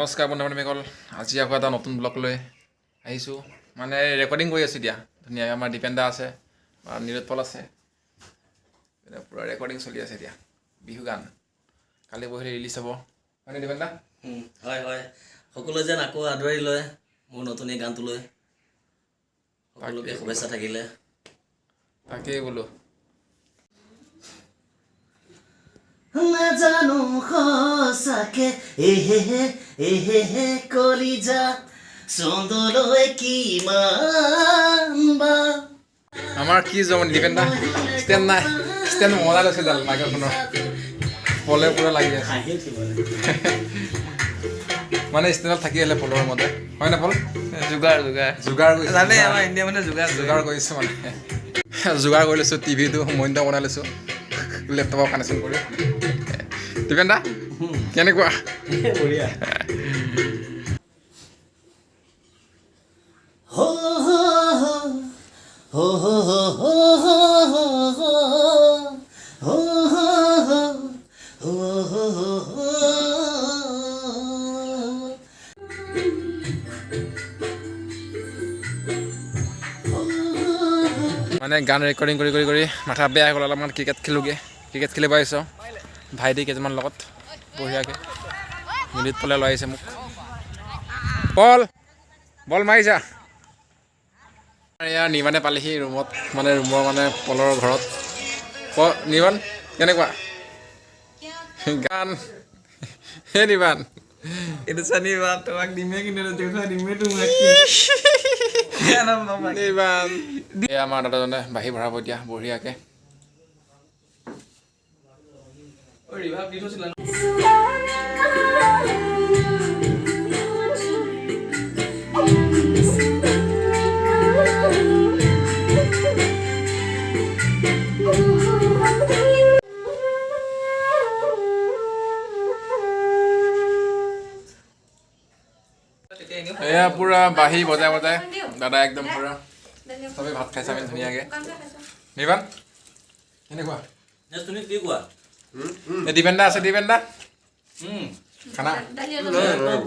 নমস্কাৰ বন্ধু বান্ধৱীসকল, আজি আকৌ এটা নতুন ব্লগ লৈ আহিছোঁ। মানে ৰেকৰ্ডিং কৰি আছোঁ এতিয়া ধুনীয়াকৈ। আমাৰ দীপেন দা আছে, আমাৰ নীলোৎপল আছে, এতিয়া পূৰা ৰেকৰ্ডিং চলি আছে। এতিয়া বিহু গান কালি পৰহিলৈ ৰিলিজ হ'ব, হয়নে দীপেন দা? হয় হয়, সকলোৱে যেন আকৌ আদৰি লয় মোৰ নতুন এই গানটো লৈ। সকলোকে শুভেচ্ছা থাকিলে। তাকেই বোলো। নাজানো সঁচাকে, এহে এহে কলিজা চন্দলৈ কিমান বা আমাৰ কি জমনি, দীপেন দা ষ্টেণ্ড নাই, ষ্টেণ্ড মজা লৈছে ডাল মাইক্ৰফোনৰ পলে পূৰা লাগি আছে। হাঁহি উঠিব। মানে ষ্টেণ্ডত থাকি আহিলে পলৰ মতে, হয় নে পল? যোগাৰ যোগাৰ। যোগাৰ কৰিছোঁ। জানে, আমাৰ ইণ্ডিয়া মানে যোগাৰ। যোগাৰ কৰিছোঁ, মানে যোগাৰ কৰি লৈছোঁ। টিভিটো মনিটৰ বনাই লৈছোঁ লেপটপৰ কানেকশ্যন কৰি। দীপেন দা, কেনেকুৱা? বঢ়িয়া। হো হো হো হো হো হো হো হো হো হো হো হো হো হো। মানে গান ৰেকৰ্ডিং কৰি কৰি কৰি মাথা বেয়া হৈ গ'ল। অলপমান ক্ৰিকেট খেলোঁগৈ, ক্ৰিকেট খেলিব আহিছোঁ ভাইটি কেইজনমান লগত বঢ়িয়াকৈ। মিনিট পলে লৈ আহিছে মোক। বল বল মাৰিছা। এয়া নিৰ্মাণে পালেহি ৰুমত, মানে ৰুমৰ মানে পলৰ ঘৰত। প নিৰ্মাণ, কেনেকুৱা গান হে নিৰ্মাণ? এইটো চানিবা, তোমাক দিমে, কিন্তু দেখুৱাই দিমে তোমাক। নিৰ্মাণ, এয়া আমাৰ দাদাজনে বাঢ়ি ভৰাব এতিয়া বঢ়িয়াকৈ। ৰিভাব দি থৈছিলা? এয়া পূৰা বাঁহী বজাই বজাই দাদা একদম পূৰা চবেই ভাত খাইছে। আমি ধুনীয়াকৈ। নিৰ্মাণ, কেনেকুৱা? তুমি কি কোৱা? এই দীপেন দা আছে, দীপেন দা, খানা?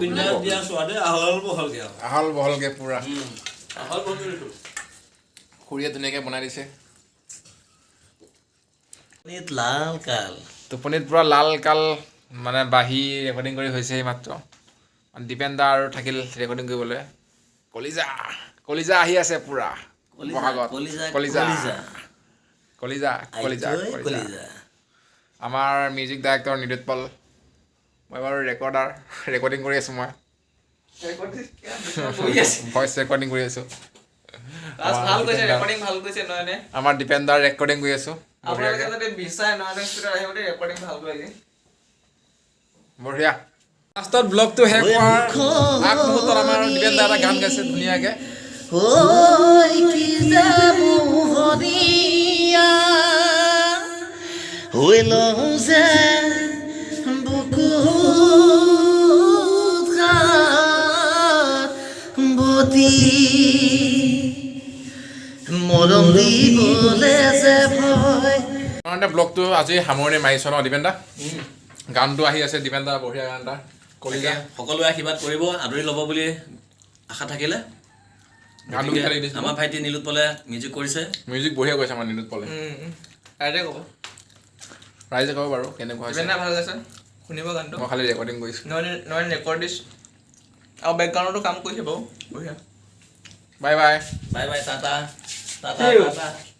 বিন্দাছ দিয়া সোৱাদে আহল বহলকে আৰু। আহল বহলকে পূৰা। আহল বহল। খুৰীয়ে ধুনীয়াকৈ বনাই দিছে। লাল কাল। টোপনিত পূৰা লাল কাল। মানে বাঁহী ৰেকৰ্ডিং কৰি হৈছে মাত্ৰ, দীপেন দা আৰু থাকিল ৰেকৰ্ডিং কৰিবলৈ। কলিজা কলিজা আহি আছে পূৰা বহাগত। কলিজা। কলিজা। কলিজা। কলিজা কলিজা। আইঐ। কলিজা। কলিজা। আমাৰ মিউজিক ডাইৰেক্টৰ নীলোৎপল, মই বাৰু ৰেকৰ্ডাৰ, ৰেকৰ্ডিং কৰি আছোঁ মই। ভইচ ৰেকৰ্ডিং কৰি আছোঁ। ভাল কৈছে, ৰেকৰ্ডিং ভাল কৈছে, নহয়নে? আমাৰ দীপেন দাৰ ৰেকৰ্ডিং কৰি আছোঁ আপোনালোকে বঢ়িয়াকৈ। যদি বিচাৰে নহ'লে স্পীডত আহিব দেই, ৰেকৰ্ডিং ভাল কৰি। বঢ়িয়া। লাষ্টত ব্লগটো শেষ হোৱাৰ আগমুহূৰ্তত আমাৰ দীপেন দা এটা গান গাইছে ধুনীয়াকৈ। ঐ কি যে মোহনীয়া হৈ লওঁ যে বুকুত হাত বতি মৰম দিবলে যে ভয়। সাধাৰণতে ব্লগটো আজি সামৰণি মাৰিছোঁ ন দীপেন দা? গানটো আহি আছে দীপেন দা, বঢ়িয়া গান এটা, কলিজা। সকলোৱে আশীৰ্বাদ কৰিব, আদৰি ল'ব বুলি আশা থাকিলে। গানটো গতিকে খেলি দিছোঁ। আমাৰ ভাইটি নীলোৎপলে মিউজিক কৰিছে। মিউজিক বঢ়িয়া কৰিছে আমাৰ নীলোৎপলে। ৰাইজে ক'ব। ৰাইজে ক'ব বাৰু কেনেকুৱা হৈছে। দীপেন দা ভাল গাইছে, শুনিব গানটো। মই খালি ৰেকৰ্ডিং কৰিছোঁ। নয়ন নয়ন ৰেকৰ্ডিষ্ট আৰু বেকগ্ৰাউণ্ডতো কাম কৰিছে বাৰু বঢ়িয়া। Bye bye. Bye bye, tata tata. See you. Tata.